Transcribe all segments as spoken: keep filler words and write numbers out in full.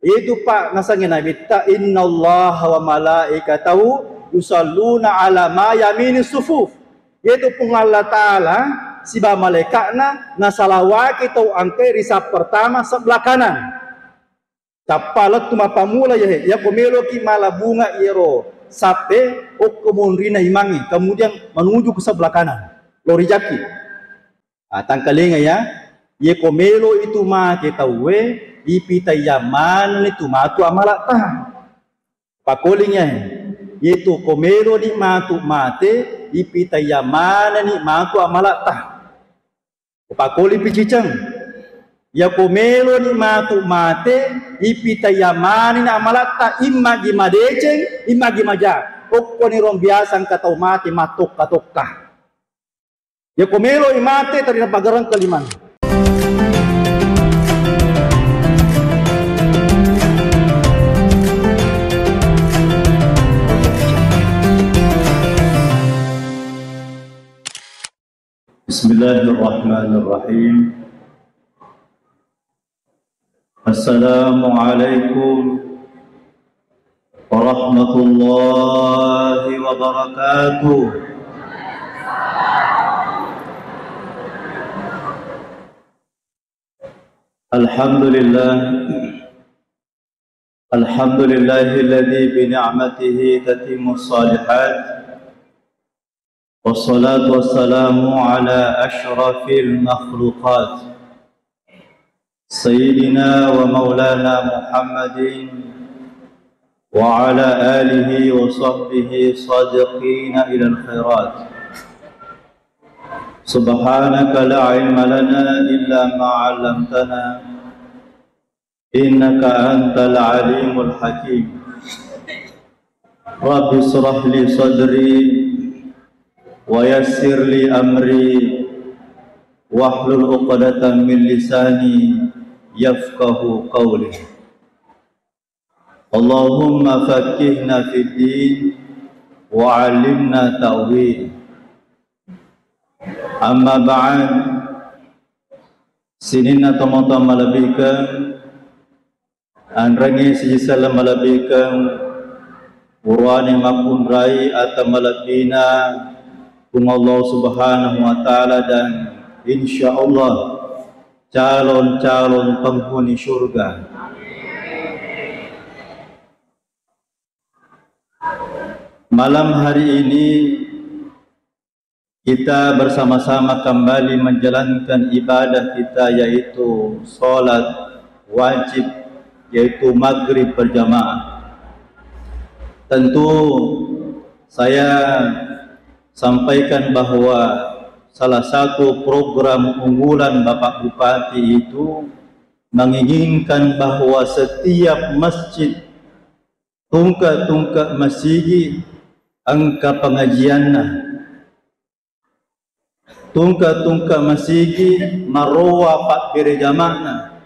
Itu pa nasengnge Nabitta, "Innallaha wa malaikatahu yusalluna ala ma yamini sufuf." Yaitu Puang Allah Ta'ala siba malaika'na nasalawaki tau engkae ri saf pertama, sebelah kanan. Cappa lettu mappamula yahe, yako meloki mala bunga iyaro sappe, okko monrina imangnge, kemudian menuju ke sebelah kanan. Lori jaki. Ah, tangkalinga ya, yeko melo itu make tauwe, ipitaiya manenni tu matu amalatta. Pakolinga, yetu ko meloni matu mate, ipitaiya manenni matu amalatta. Pakoli piciceng. Yako meloni matu mate, ipitaiya manenni amalatta, immagi madeceng, immagi maja. Okkoni rong biasa engka tau mate mattokka-tokka. Yako meloi mate, tadi napagareng kaliman. Bismillahirrahmanirrahim. Assalamualaikum warahmatullahi wabarakatuh. Alhamdulillah. Alhamdulillahilladzi bi ni'matihi tatimmus shalihat. Wassalatu wassalamu ala asyrafil makhluqat, Sayyidina wa maulana Muhammadin wa ala alihi wa sahbihi sadiqina ilal khairat. Subhanaka la ilma lana illa ma 'allamtana, innaka antal alimul hakim. Rabbi israh li sadri wa yassir li amri wahlul 'uqdatam min lisani yafqahu qawli. Allahumma faqqihna fid din wa 'allimna ta'wil. Amma ba'd, sininna tomatoa malebbikeng, anrengnge sijiselleng malebbikeng, buruane makkunrai atta malebbina Puang Allah Subhanahu wa Ta'ala dan insya Allah calon-calon penghuni surga. Malam hari ini kita bersama-sama kembali menjalankan ibadah kita, yaitu sholat wajib, yaitu maghrib berjamaah. Tentu saya sampaikan bahwa salah satu program unggulan Bapak Bupati itu menginginkan bahwa setiap masjid, tungke-tungke masigi engka pengajianna, tungke-tungke masigi marowa pabbere jama'na,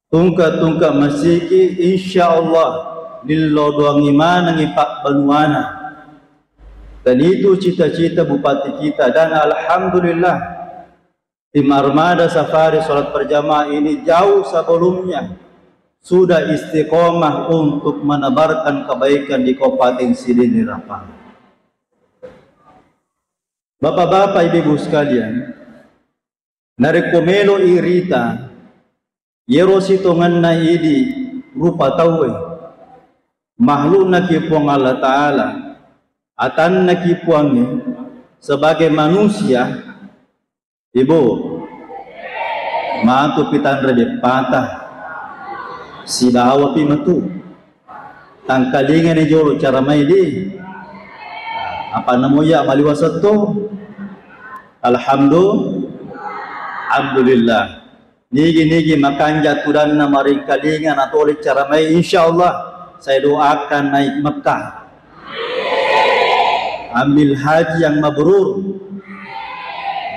tungke-tungke masigi insya Allah lillo doangi manengi pabbanuana. Dan itu cita-cita bupati kita, dan alhamdulillah, tim Armada Safari Salat Berjamaah ini jauh sebelumnya sudah istiqomah untuk menebarkan kebaikan di Kabupaten Silili Rapang. Bapak-bapak, ibu-ibu sekalian, narekko melo irita, yero sitongenna idi rupa tauwe, makhlukna ki Puang Allah Ta'ala, atanna ki Puangnge, sebagai manusia, Ibu, matu pitanre deppata, sibawa pi metu. Tangkalingani jolo cara mai di. Apa namo iya maliwa setto? Alhamdu-, Alhamdulillah. Nigi-nigi makanja tudanna maringkalinga natoli cara mai, insya Allah saya doakan naik Mekah. Ambil haji yang mabrur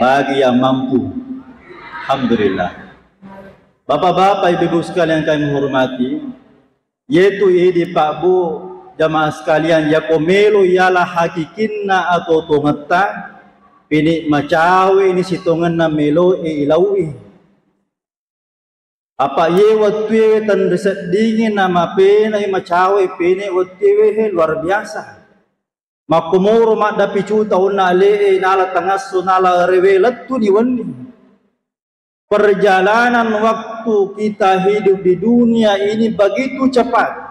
bagi yang mampu. Alhamdulillah. Bapak-bapak, ibu-ibu sekalian kami hormati, yaitu idi Pak Bu, jamaah sekalian, yako melo yala hakikinna atau tongetta, pini macawe ini sitongenna melo e ilaui. Apa iye wettuewe tenriseddingi namapenai macawai pene wettuewe he luar biasa. Makkomoro maddapicuta onna ale'e nala tangasso nala rewe lettuni wenni. Perjalanan waktu kita hidup di dunia ini begitu cepat.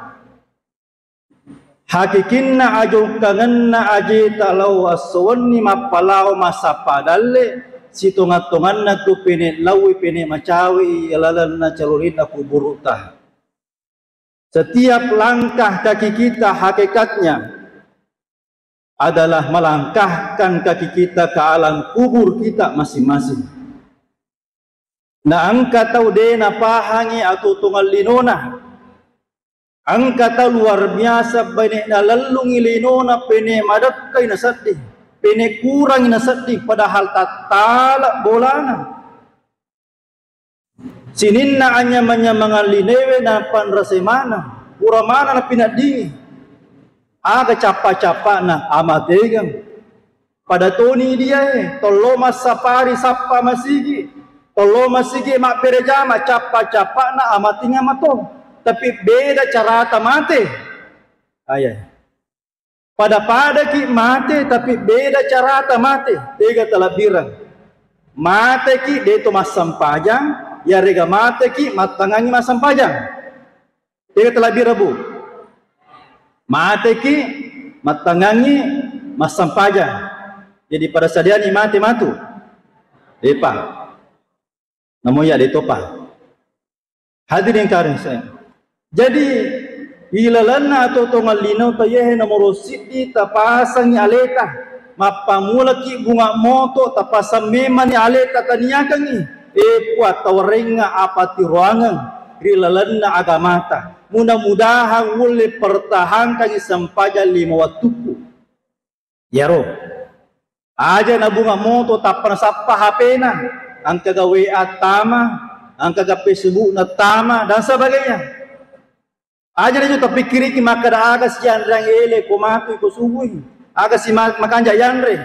Hakikinna ajokkangenna ajeta lao esso wenni mappalao massappa dalle, sitonga-tonganna tu pene laui pene macawei ilalenna calorinna kuburuta. Setiap langkah kaki kita hakikatnya adalah melangkahkan kaki kita ke alam kubur kita masing-masing. Na engka tau de napahangi atuo-tuongeng linona. Engka tau luar biasa bene nalellungi linona, pene madekkai nasedding, pene kurangi nasedding, padahal tattala bolana. Sininna anyameng-nyamengeng linewe napanrasai maneng, pura maneng napinaddingi. Aga cappa-cappana amategeng. Pada toni diae, tollo massapari sappa masigi, tollo masigi mabbere jama, cappa-cappana amatinga mato. Tapi beda carata mate. Ayah. Pada-padaki mate, tapi beda carata mate. Tega talabbireng. Mateki deto massempajang, yarega mateki mattangangi massempajang. Tega talabbireng, Bu? Mateki mattangangi massempajang. Jadi pada sadiani mate matu. Depa. Namo iya de topa. Hadirin karing saya. Jadi, ilalenna atuo-tuongeng lino tayehe nomoro siddi tapasangi aleta. Mappamulaki bunga moto tapasang memani aleta taniakangi. E Puang, tawarengnga apa tiroangeng ri lalenna agamata. Mudah-mudahan ulle pertahankangi sempajang lima wattukku. Iyaro. Aja nabunga moto tappa nasappa H P-na, engkaga W A tama, engkaga Facebook na tama, dan sebagainya. Aja naju tapikkiriki makkeda aga sianreang ele ko matui ko subui, aga si ma-, makanja yanre.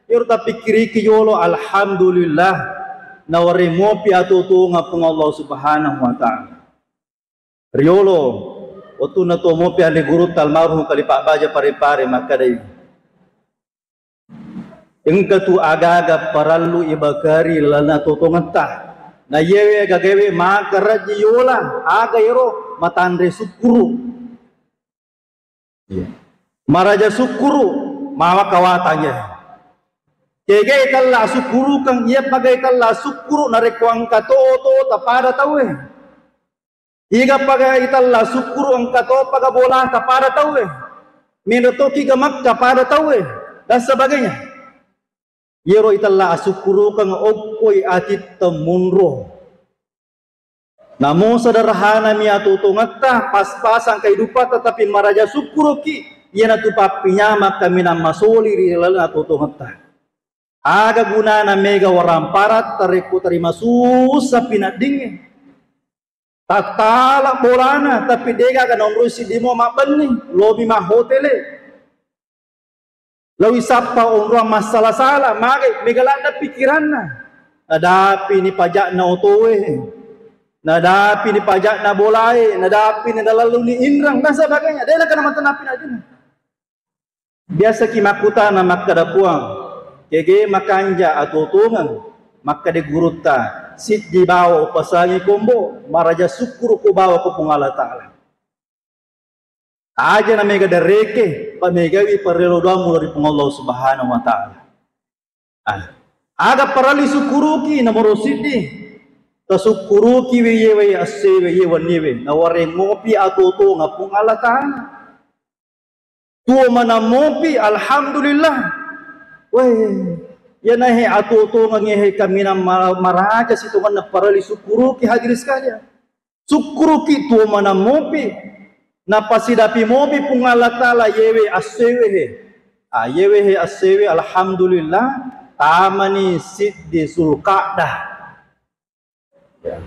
Iyaro tapikkiriki yolo, alhamdulillah, nawareng mopi atuo-tuongeng Puang Allah Subhanahu wa Ta'ala. Riolo, wettunna tuo mopi anre gurutta almarhum Khalifah Baja Pare-Pare makkedai, engka tu aga-aga parellu ibakari lalenna atuo-tuongetta. Na iyewe aga-agawe maka rajji yola, aga ero matanre sukkuru. Iya. Maraja sukkuru, mawa kawatang ya. Kega itella sukkurukeng, iya paga itella sukkuru narekko engka to oto tapada tauwe. Iga paga itella sukkuru engka to paga bola tapada tauwe. Melo toki ga makka pada tauwe dan sebagainya. Iyaro itella asukkurukeng okkoi atitta munro. Namo sederhanami atuo-tuongetta, pas-pasang kehidupatta, tapi maraja sukkuruki, iyanatu pappinyama kaminang masoli ri laleng atuo-tuongetta. Aga gunana mega waramparatta rekko tarima sussa pinaddingnge. Tattala bolana, tapi degaga naonroi siddi mua mabbenni, lobi mahotele. Lawi sappa onroang massala-sala, magai mega ladde pikiranna. Nadapi ni pajakna otoe, nadapi ni pajakna bolae, nadapi ni nalalluni inrang, dan sebagainya. Dena kana mate napi najuna. Biasaki makkutana makkeda, Puang, kege makanja atuo-tuongeng? Makkeda gurutta, siddi bawa upasangi kombo, maraja sukkuru ko bawa ko Puang Allah Ta'ala. Aja na mega dareke, pamegawi parello doammu ri Puang Allah Subhanahu wa Ta'ala. Ah. Aga parellu sukkuruki? Nomoro siddi, tasukkuruki we yewe assewe ye wenniwe, nawareng mopi atuo-tuongeng Puang Allah Ta'ala. Tuo maneng mopi, alhamdulillah. Weh, iyanahe atuo-tuongengnge he kaminang ma-, maraja sitongenna parelli sukkuruki, hadirin sekalian. Sukkuruki tuo maneng mopi. Napasidapi mopi Puang Allah Ta'ala yewe assewe he. Ah, yewe he assewe, alhamdulillah, tamani siddi Zulqa'dah. Ya.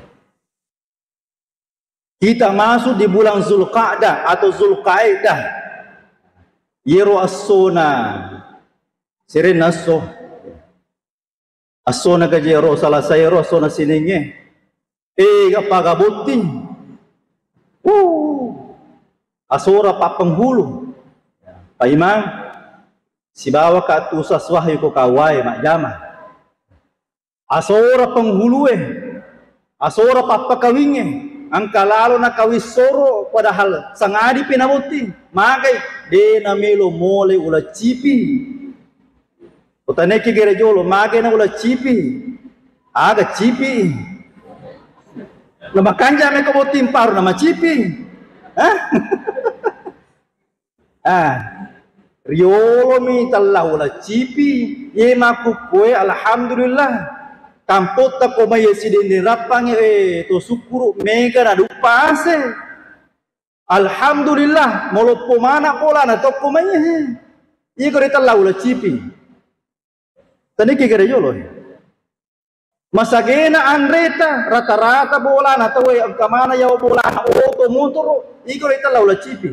Kita masuk di bulan Zulqa'dah atau Zulqaidah. Yero essona, serenna esso. Essona gaji ero, Salasa ero, essona Siningnge. Ega paga botting. Uh, asora pappenghulu. Pak Imam, sibawa ka tu Ustaz Wahyu ko kawai majjama. Asora penghulue, asora pappakawingnge, engka lalo nakawing soro, padahal sangadi pi nabotting. Magai, de namelo mole ulaccipi. Utaneki gere jolo, magai na ulaccipi. Aga cipi. Na makanja meko botting paru na macipi. Hah? Ah, riolomi tella ulaccipi, ye makkukkue, alhamdulillah. Kampotta ko mai sidende rappangnge, eh, to sukkuru mega na duppa ase. Alhamdulillah, maloppo mana bolana tokko mai, eh. Iye ko ri tella ulaccipi. Tadi kegere jolo, eh. Masagena anreta, rata-rata bolana tauwe engka mana yawa bolana, oto, motoro, iko ri tella ulaccipi.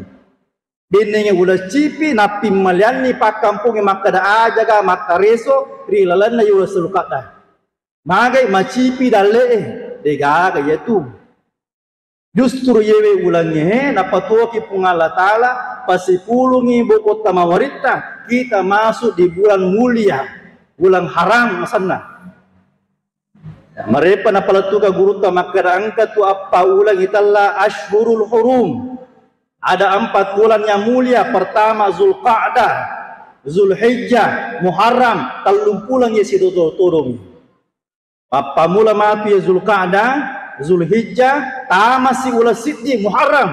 Bennenge ulaccipi, nappimmalianni pakkampongnge makkeda ajaga, makkareso, ri lalenna yolo selukadda. Magai macipi dalle'e, degaga iyatu. Justru yewe ulengnge, napatuoki Puang Allah Ta'ala, pasipulungi bokotta mawaritta, kita masuk di bulan mulia, bulan haram asenna. Marepa napalettuka gurutta makkeda engka tu appa uleng itella ashhurul hurum. Ada empat bulan yang mulia, pertama Zulqa'dah, Zulhijjah, Muharram, tellung puleng ye sidodo-todong. Mappamula matu iya Zulqa'dah, Zulhijjah, tamasi uleng siddi Muharram.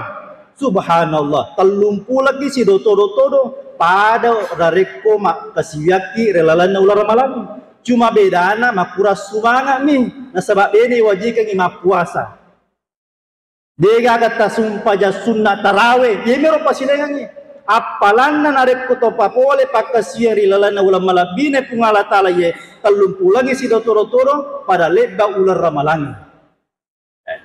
Subhanallah, tellung pulekki sidotodo-todo pada narekko makkasiwiakki ri lalenna uleng Ramalang. Cuma bedana makurang sumanga'mi, nasaba dena iwajikangngi mappuasa. Degaga tasumpajang sunna taraweh, iyemiro pasilaingengngi. Appalanna narekko to papole pakkasiwiang ri lalenna uleng malebbina Puang Allah Ta'ala ye, tellung pulengngi sidotodo-todo pada lebba uleng Ramalang. Eh.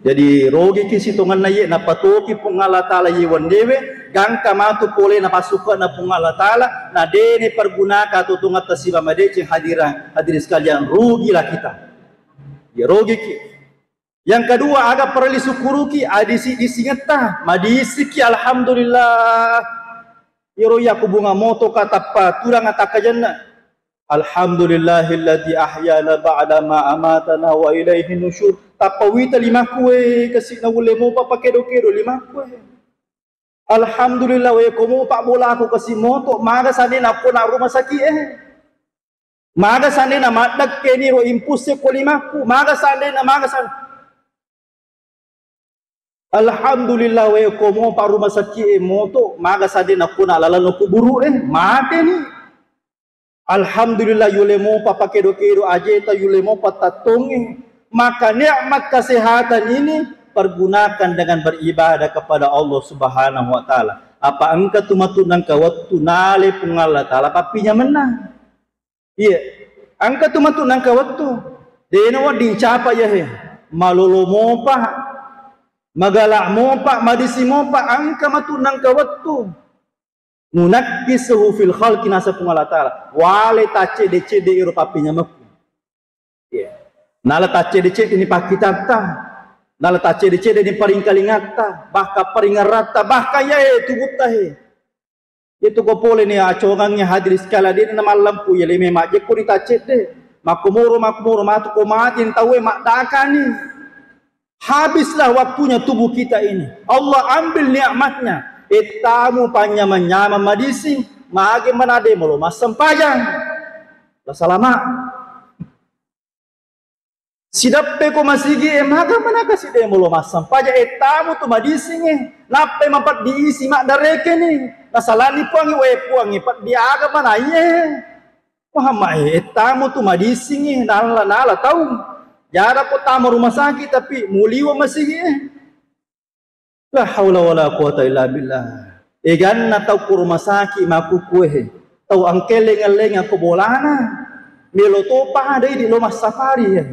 Jadi rogiki sitongenna ye, napatoki Puang Allah Ta'ala ye wennewe, gangka matu pole napassukke'na Puang Allah Ta'ala, na dene pergunaka atau tongetta siba madeceng hadirin, hadirin sekalian, rugilah kita. Ya rogiki. Yang kedua, aga parelli sukkuruki, adisi-disingetta, madisiki, alhamdulillah. Iyaro iya ku bunga moto ka tappa tudang atakkajenna. Alhamdulillahilladzi ahyana ba'da ma amatana wa ilaihi nusyur. Tappa wita limakku, eh, kasi naulle mopa pakedo-kedo limakku, eh. Alhamdulillah, we ko mopa bolaku kasi moto, maga sandena ko na rumah sakit, eh. Maga sandena maddekke ni ro impusse ko limakku, maga sandena, maga san-, Alhamdulillah, we ko mopa rumah sakit e moto, maga sandena ko na lalenna kuburu e, mate ni. Alhamdulillah, yulle mopa pakedo-kedo ajeta, yulle mopa tattongnge. Maka nikmat kesehatan ini pergunakan dengan beribadah kepada Allah Subhanahu wa Ta'ala. Apa engka tu matu nangka wettu nale Puang Allah Ta'ala pappinyamenna. Iya, engka tu matu nangka wettu. Dena wedding capa iya he. Malolo mopa, magala mopa, madisi mopa, engka matu nangka wettu. Nunakkisuhu fil khalqi, naseng Puang Allah Ta'ala. Wale taccedde-cedde iro pappinyamekku. Iya. Nala taccedde-cedde ni pakkitatta. Nala taccedde-cedde ni paringkalingatta. Bahkan paringaratta. Bahkan iya he tubutta he. Itu ko pole ni acongangnge hadirin sekalian, de na mallempu, iya leme majjekko ni taccedde. Makkomoro, makkomoro, matu ko mati ni tauwe maddakani. Habislah waktunya tubuh kita ini. Allah ambil nikmatnya. Ettamu panyamang-nyamang madising, mage manade molo massempajang. La salama. Sideppe ko masigi e, maga manaka sidde molo massempajang, ettamu tu madising e. Nappai mapeddi isi maddareke ni. Nasalani puangi, we puangi, peddi aga manaiye. Muhammad, eh, ettamu tu madising e, nala, nala tau. Jara ko tama rumah sakit tapi muliwa masigi e. La haula wala quwata illa billah. Eganna tau ko rumah sakit makkukkuehe. Tau angkelleng-ellenga ko bolana. Melo to pada idi lo massapari e.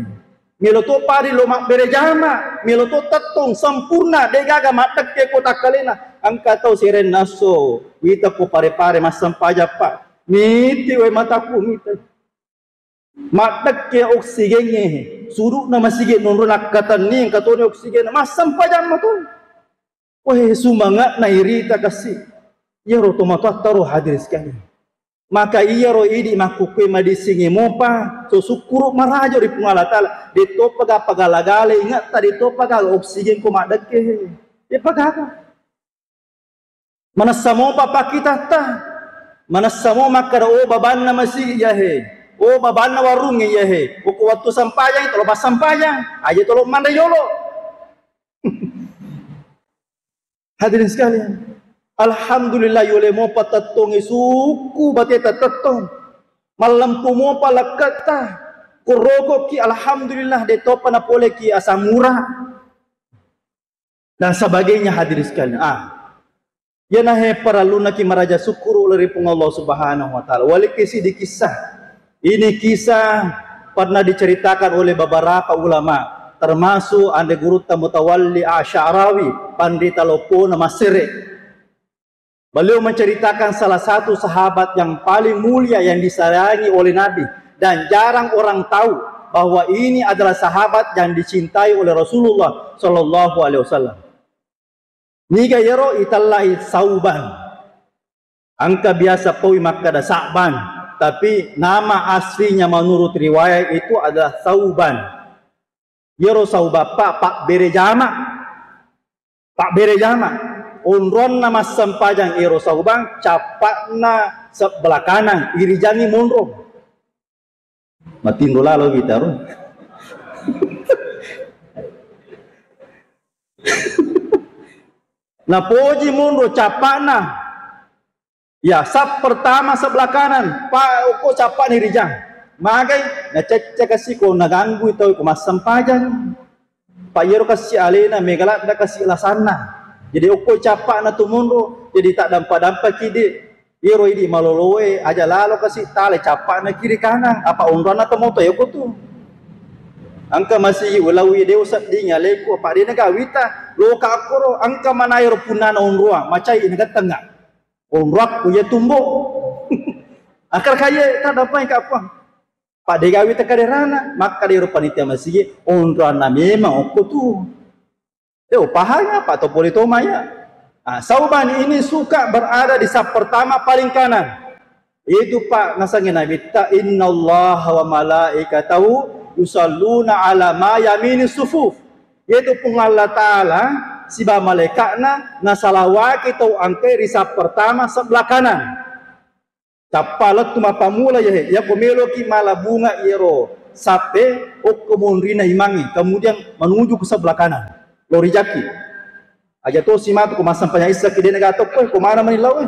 Melo to pada lo mabbere jama. Melo to tettong sempurna degaga maddekke ko takkalena. Engka tau serennasso. Wita ko pare-pare massempajang, Pak. Miti we mataku mita. Maddekke oksigengnge, sudu'na masigi nonro nakkatenni engka toni oksigen, massempajang mato. Weh, sumange'na irita kasi. Iyaro tomatoatta ro, hadirin sekalian. Maka iyaro idi makkukkue madissingnge mopa, so sukkuru marajo ri Puang Allah Taala. Dettopa ga pagala-gala inge'ta, dettopa ga oksigen ko maddekke. Depa gaga. Manessa mopa pakkitatta. Manessa mo makkeda, "Oh, babanna masigi iya he. Oh, babanna warungnge iya he. Pokok wettu sampajang, tolo passampajang. Aja tolo manre yolo." Hadirin sekalian, alhamdulillah, yole mopa tettongngi sukku bateta tettong. Mallempu mopa lekketta. Kurokokki, alhamdulillah, detopa napoleki asam urat. Dan sebagainya, hadirin sekalian. Ah, iyanahe parellunaki maraja sukkuru ri Puang Allah Subhanahu wa Ta'ala. Walekki siddi kisah. Ini kisah pernah diceritakan oleh beberapa ulama, termasuk Ande Gurutta Mutawalli Asy'arawi, Pandita Loppona Massere. Beliau menceritakan salah satu sahabat yang paling mulia yang disayangi oleh Nabi, dan jarang orang tahu bahwa ini adalah sahabat yang dicintai oleh Rasulullah Shallallahu Alaihi Wasallam. Niga iyaro itellai Sauban. Engka biasa paui makkeda Sa'ban, tapi nama aslinya menurut riwayat itu adalah Sauban. Iyaro Sauban pa, pabbere jama. Pabbere jama. Onronna massempajang iyaro Sauban, cappa'na sebelah kanan, irijangi monro. Matinro lalo wita ro. Napoji monro cappa'na. Ya, saf pertama sebelah kanan, pa okko cappa'na irijang. Magai, nacecce kasi ko naganggui tau ko massempajang. Pa iyaro kasi alena mega ladda kasi lasanna. Jadi okko cappa'na tu monro, jadi tak dampa-dampa ki de. Iyaro idi maloloe, aja lalo kasi tale cappa'na kiri kanan, apa onronna to moto yoko tu. Engka masigi ulawi de usedding aleku, apa de naga wita, loka akkoro, engka manai ro punnana onroang, macai naga tengnga. Onroakku iya tumbo. Akar kaye tak dampai ka apa. Pak de gawi tekaderana, maka de ro panitia masigi, onroanna memang okko tu. Eh, upahanya apa to pole to maya. Ah, Sauban ini suka berada di saf pertama paling kanan. Itu Pak nasangi Nabitta, "Innallaha wa malaikatahu yusalluna ala ma yamini sufuf." Yaitu Puang Allah Ta'ala siba malaikatna nasalawaki tau engkai ri saf pertama sebelah kanan. Cappa lettu mappammula iyahe, iyako meloki mala bunga iyaro sappe okko monrina imangnge, kemudian menuju ke sebelah kanan. Lo rijaki. Aja to simatu ko massempajang issaki dena gato ko, ko mana mani lawe.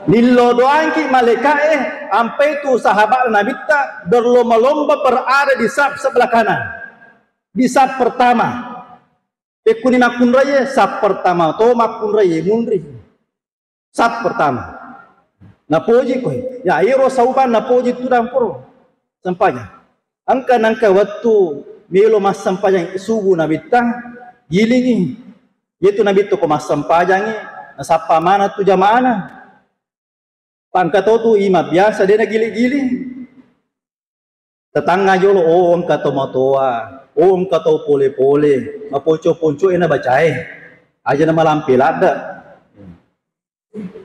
Nillo doangki malaika'e, ampai tu sahabat Nabitta berlomba-lomba berada di saf sebelah kanan. Di saf pertama. Pekkuni makkunraie, saf pertama to makkunraie munri. Saf pertama. Napoji koe. Ya, iyaro Sauban napoji tu dampuro. Sempajang. Engka nangka wettu melo massempajang subuh Nabitta, gilingi. Yetu Nabitta ko massempajangi, nasappa mana tu jamaana. Pangka to tu imam biasa de nagili-gili. Tetangga jolo, oh, engka to matoa, oh, engka to pole-pole, maponco-ponco e nabacae. Aja na malampe ladde.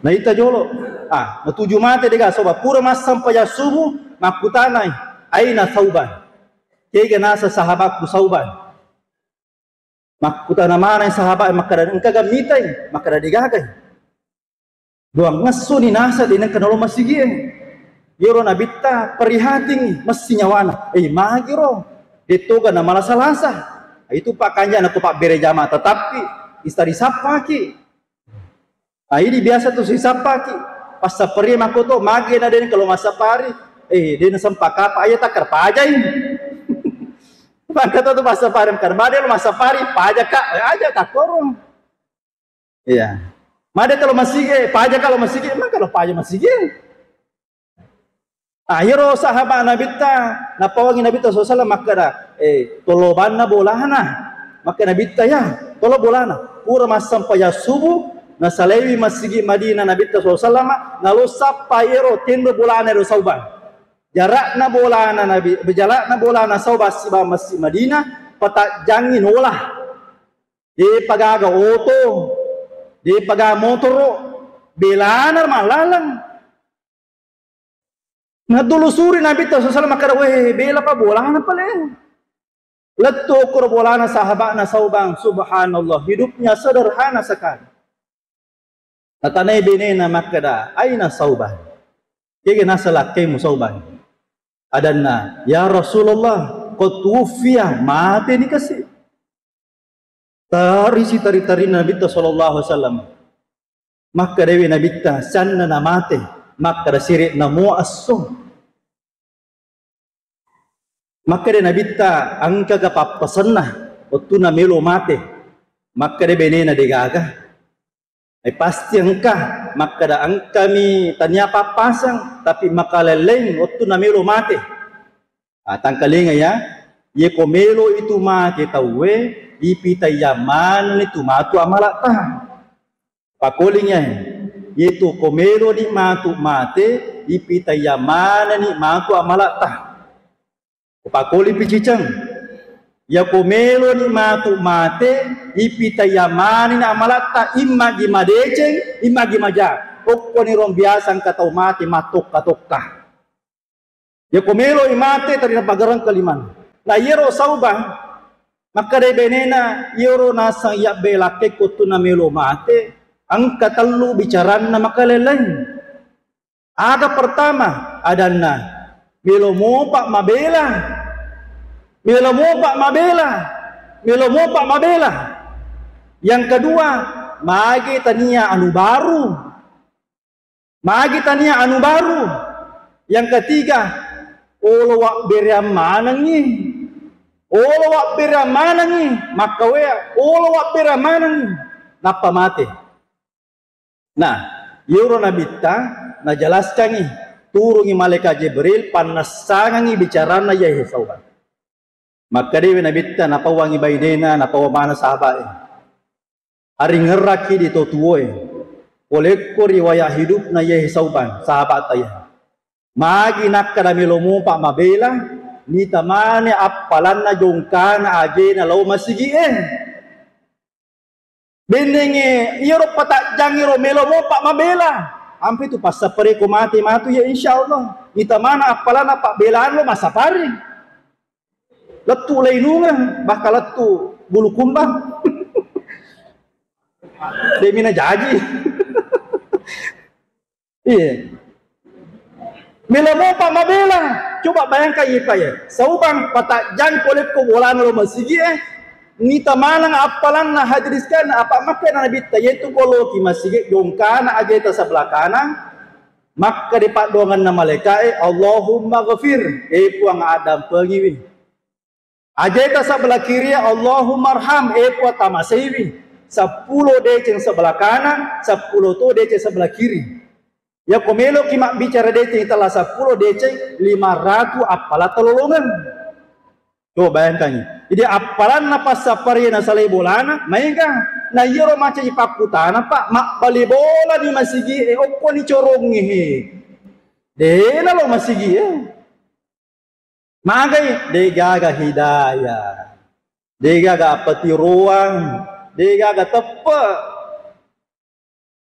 Naita jolo, ah, matuju mate dega soba pura massempajang subuh, makkutanai, "Aina Sauban?" Kega nasa sahabatku Sauban? Makkutana maneng sahabat, makkada, "Engkaga mitai?" Makkada, "Degagai." Duang ngessuni nasa de nengka nalo masigie. Yero Nabitta perihatingi, messi nyawana. Eh, magiro. Dettoga na malasa-lasa. Itu pakanja na ko pabbere jama, tetapi ista disappaki. Ah, ini biasa tu sisappaki. Passappari makkoto, mage na de nengka lo massapari. Eh, de na sempa kapa, aja takkar pajai. Maka tu, tu massapari, makkada, "Made lo massapari, paja ka." Eh, aja takkoro. Iya. Made tolo masigi, paja kalo masigi, emang kalo paja masigi. Ah, iyaro sahabat Nabitta, napawangi Nabitta sallallahu alaihi wasallam makkada, eh, tolo banna bolana. Makkada Nabitta, "Ya, tolo bolana." Pura massempajang subuh, nasalaiwi masigi Madinah Nabitta sallallahu alaihi wasallam, nalo sappa iyaro tenro bolana ero Sauban. Jarakna bolana Nabi, jarakna bolana Sauban sibawa Masjid Madinah, patajjangngi nola. Depa gaga oto, depa gaga motoro, belana mallaleng. Natulusuri Nabitta sallallahu alaihi wasallam makkeda, "Weh, bela pa bolana pale." Lettu okkoro bolana sahaba'na Sauban, subhanallah, hidupnya sederhana sekali. Natanai benena makkeda, "Aina Sauban? Kega naseng lakkaimu Sauban?" Adanna, "Ya Rasulullah, qad tuwuffiya, mateni kasi." Tarisi tari-tarina Nabitta sallallahu alaihi wasallam. Makkedawi Nabitta, "Siannana mate?" Makkeda, "Sire'na mua esso." Makkeda Nabitta, "Engkaga pappasenna wettunna melo mate?" Makkeda benena, "Degaga." "Eh, pasti engka." Makkeda, "Engkami tania pappaseng, tapi makalelleng wettunna melo mate." Ah, tangkalinga ya, yeko melo itu mate tauwe, ipitaiya manenni tu matu amala'ta. Pakolinga, yetu ko meloni matu mate, ipitaiya manenni matu amala'ta. Pakoli piciceng. Yako meloni matu mate, ipitaiya manenni amala'ta, imma gi madeceng, imma gi maja. Okkoni rong biasa engka tau mate mattokka-tokka. Yako meloi mate, tadi napagareng kalimanna. Na iyaro Sauban, makkedai benena, "Iyaro naseng iyabbe lakkekku wettunna melo mate, engka tellu bicaranna makalelleng." Aga pertama, adanna, "Melo mopa mabela. Melo mopa mabela. Melo mopa mabela." Yang kedua, magi tania anu baru. Magi tania anu baru. Yang ketiga, olo wabbereang manengngi. Olo wabbereang manengngi. Makkawea, olo wabbereang manengngi. Nappa mate. Nah, iyaro Nabitta najelaskangngi, turungi malaikat Jibril, pannassangangngi bicaranna iyae Sauban. Makkedawi Nabitta, napauangngi bainena, napauang maneng sahaba'e. Aringerrakki di to tuoe. Polekko riwayat hidupna iyae Sauban, sahaba'ta iyae. Magi nakkeda melo mopa mabela, nita maneng appalanna jongkana ajena lao masigi'e. Bennengnge iyaro patajjangngero melo mopa mabela. Ampe tu passapare ko mate matu ya, insyaallah. Ita mana appalanna pabbelano massapari. Lettu lainungeng, bahkan lettu bulu kumbang. Demina jaji. Iya. Melo mopa mabela. Coba bayangkan iya, Pak, ya. Saubang patajjang pole ko bolana lo masigi, eh. Nita maneng appalanna, hadirin sekalian, apa makkeda Nabitta, yaitu ko loki masigi, jongkana ajeta sebelah kanan, makkeda paddoanganna malaikae, "Allahumma ghafir, eh, Puang, addampengiwi." Ajeta sebelah kiri, "Allahummarham, eh, Puang, tamaseiwi." Seppulo deceng sebelah kanan, seppulo to deceng sebelah kiri. Yako meloki mabbicara deceng tella seppulo deceng, lima ratu appala talolongeng. Coba bayangkan. Jadi appalanna passapparie nasalai bolana, maega. Na iyaro macaji pakkutana, Pak, mabbali bolani masigi, eh, okkoni corongnge, he. Dena lo masigi, eh. Magai, degaga hidayah, degaga patiroang, degaga teppe.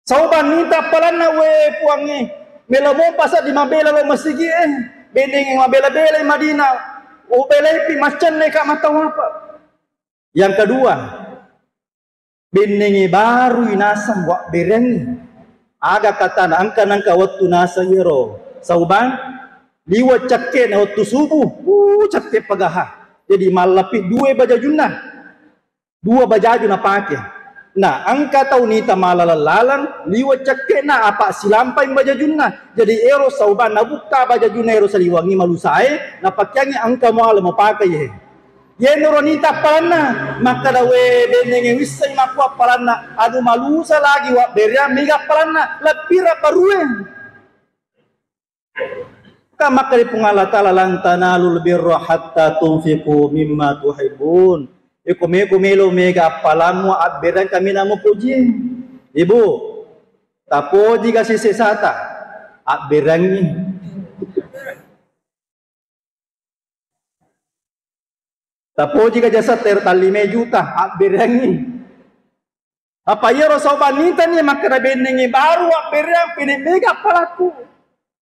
Saubang nita appalanna, we Puangnge, melo mopa seddi mabela lo masigi, eh. Bennengnge mabela-belai Madinah, ubelaipi maccenne ka matawapa. Yang kedua, bennengnge barui naseng wabbereangngi. Aga katana, engka nengka wettu naseng iyaro Saubang, liwe' cekke'na wettu subuh, uh, cekke' pagaha. Jadi mallapi due bajajunna. Dua bajaju napake. Nah, engka tau nita malaleng-laleng, liwe' cekke'na apa silampai bajajunna. Jadi ero Saubang nabukka bajajunna ero saliwengngi malusae, napakeangngi engka muala mapakei, he. Yenaro nita appalanna, makkeda, "We, bennengnge wisseng makku appalanna, anu malusa lagi wabbereang mega appalanna, lebbira barue." Kan makkeda Puang Allah Ta'ala, "Lan tanalul birra hatta tunfiqu mimma tuhibbun." Eko meko melo mega appalammu, abbereang kaminang mupoji. Ibu, tapoji ga sesesata, abbereangngi. Tapoji ka jasad ter tallimai juta abbereangngi. Apa iyaro sauban nitani makkeda bennengngi baru abbereang pene mega appalaku.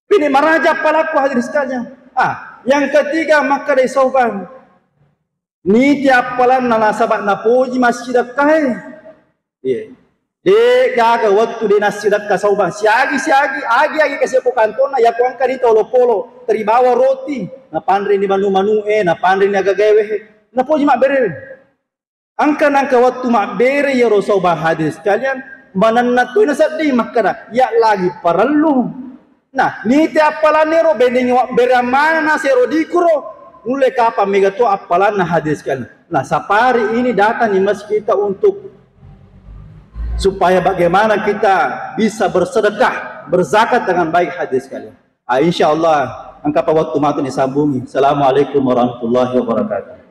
Pene maraja appalaku hadirin sekalian. Ah, yang ketiga makkeda sauban. Niti appalanna nasaba napoji massidekkae. Iya. De gaga wettu de nassidekka sauban. Siagi-siagi, agi-agi kasi ko kantonna, yako engka ni tolo polo, teribawa roti, napanreni manu-manu e, napanreni aga gawe he. Napoji mabbere. Engka nangka wettu mabbere iyaro sauban hadirin sekalian, manenna toi nasedding makkeda, ya lagi parellu. Nah, nite appalanna ero, bennengngi wabbereang maneng nasero dikuro, nulle kapang mega to appalanna hadirin sekalian. Nah, safari ini datang di masjid kita untuk supaya bagaimana kita bisa bersedekah, berzakat dengan baik hadirin sekalian. Ah, insya Allah, engka pa wettu matu disambungi. Assalamualaikum warahmatullahi wabarakatuh.